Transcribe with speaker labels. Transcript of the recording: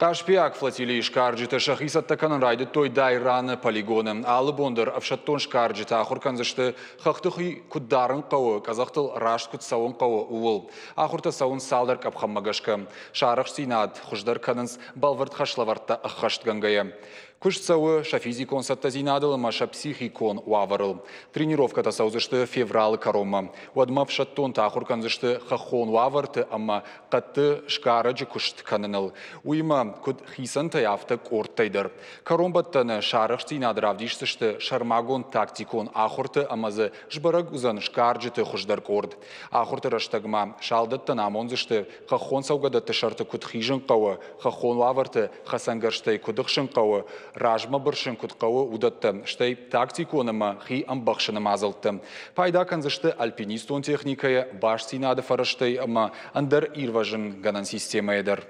Speaker 1: Хъаспиаг флотилийы сгарджытӕ сӕхи цӕттӕ кӕнын райдыдтой Дайраны полигоны. Алы бон дӕр ӕфсӕддон сгарджытӕ ахуыр кӕндзысты, хӕхты хи куыд дарын хъӕуы, къӕдзӕхтыл раст куыд цӕуын хъӕуы, ууыл. Ахуыртӕ цӕуынц цалдӕр къӕпхӕнмӕ гӕсгӕ. Сӕ арӕхстдзинад хуыздӕр кӕнынц бӕлвырд хӕслӕвӕрдтӕ ӕххӕстгӕнгӕйӕ. Куыст цӕуы сӕ физикон цӕттӕдзинадыл ӕмӕ сӕ психикон уавӕрыл. Тренировкӕтӕ цӕудзысты февралы кӕронмӕ. Уӕдмӕ ӕфсӕддонтӕ ахуыр кӕндзысты хӕххон уавӕрты ӕмӕ хъӕдты сгарӕджы куыст кӕныныл. Уыимӕ, куыд хицӕнтӕй, афтӕ къордтӕй дӕр. Кӕронбӕттӕны сӕ арӕхстдзинад равдисдзысты сӕрмагонд тактикон ахуырты ӕмӕ дзы сбӕрӕг уыдзӕн сгарджыты хуыздӕр къорд. Ахуырты рӕстӕгмӕ салдӕттӕн амондзысты, хӕххон цӕугӕдӕтты сӕрты куыд хизын хъӕуы, хӕххон уавӕрты хӕцӕнгӕрзтӕй куыд ӕхсын хъӕуы, размӕ бырсын куыд хъӕуы, уыдӕттӕ, стӕй тактикон ӕмӕ хи ӕмбӕхсыны мадзӕлттӕ. Пайда кӕндзысты альпинистон техникӕйӕ, бастдзинады фӕрӕзтӕй ӕмӕ ӕндӕр ирвӕзынгӕнӕн системӕйӕ дӕр.